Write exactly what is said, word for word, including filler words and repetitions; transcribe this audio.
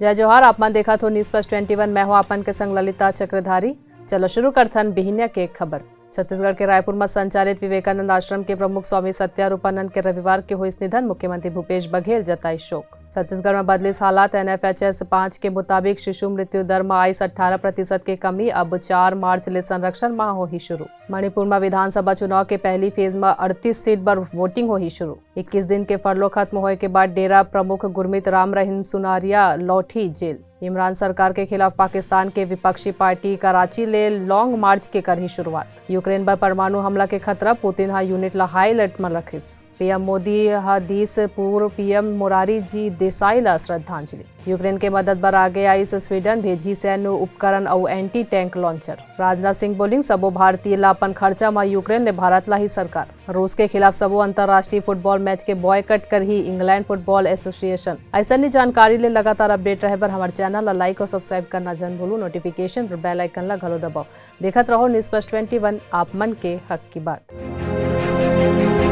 जय जोहार, आप मन देखत हो News Plus Twenty One। मैं हूं आप मन के संग ललिता चक्रधारी। चलो शुरू करथन बिहिनिया के खबर। छत्तीसगढ़ के रायपुर म संचालित विवेकानंद आश्रम के प्रमुख स्वामी सत्यारूपानंद के रविवार के होइस निधन, मुख्यमंत्री भूपेश बघेल जताइस शोक। छत्तीसीगढ़ म बदलिस हालात, एनएफएचएस पाँच के मुताबिक शिशु मृत्यु दर म आइस अठारह प्रतिशत के कमी, अब चार मार्च ले संरक्षण माह होही शुरू। मणिपुर म विधानसभा चुनाव के पहली फेज म अड़तीस सीट बर वोटिंग होही शुरू। इक्कीस दिन के फरलो खत्म होए के बाद डेरा प्रमुख गुरमीत राम रहीम सुनारिया लौटही जेल। इमरान सरकार के खिलाफ पाकिस्तान के विपक्षी पार्टी कराची ले लॉन्ग मार्च के करही शुरुआत। यूक्रेन बर परमाणु हमला के खतरा, पुतिन ह यूनिट ला हाई अलर्ट म रखिस। पीएम मोदी ह दीस पूर्व पीएम मोरारी जी देसाई ला श्रद्धांजलि। यूक्रेन के मदद बर आगे आइस स्वीडन, भेजी सैन्य उपकरण अउ anti tank launcher. Rajnath Singh Boolean, सबो भारतीय ला अपन खर्चा म यूक्रेन ले भारत ला ही सरकार। रूस के खिलाफ सबो अंतर्राष्ट्रीय फुटबॉल मैच के बॉयकट करही इंग्लैंड फुटबॉल एसोसिएशन। अइसने जानकारी ले लगातार अपडेट रहे बर हमर चैनल ला लाइक अउ सब्सक्राइब करना झन भूलू। नोटिफिकेशन बर बेल आइकन ला घलो दबाओ। देखत रहो News Plus Twenty One, आप मन के हक की बात।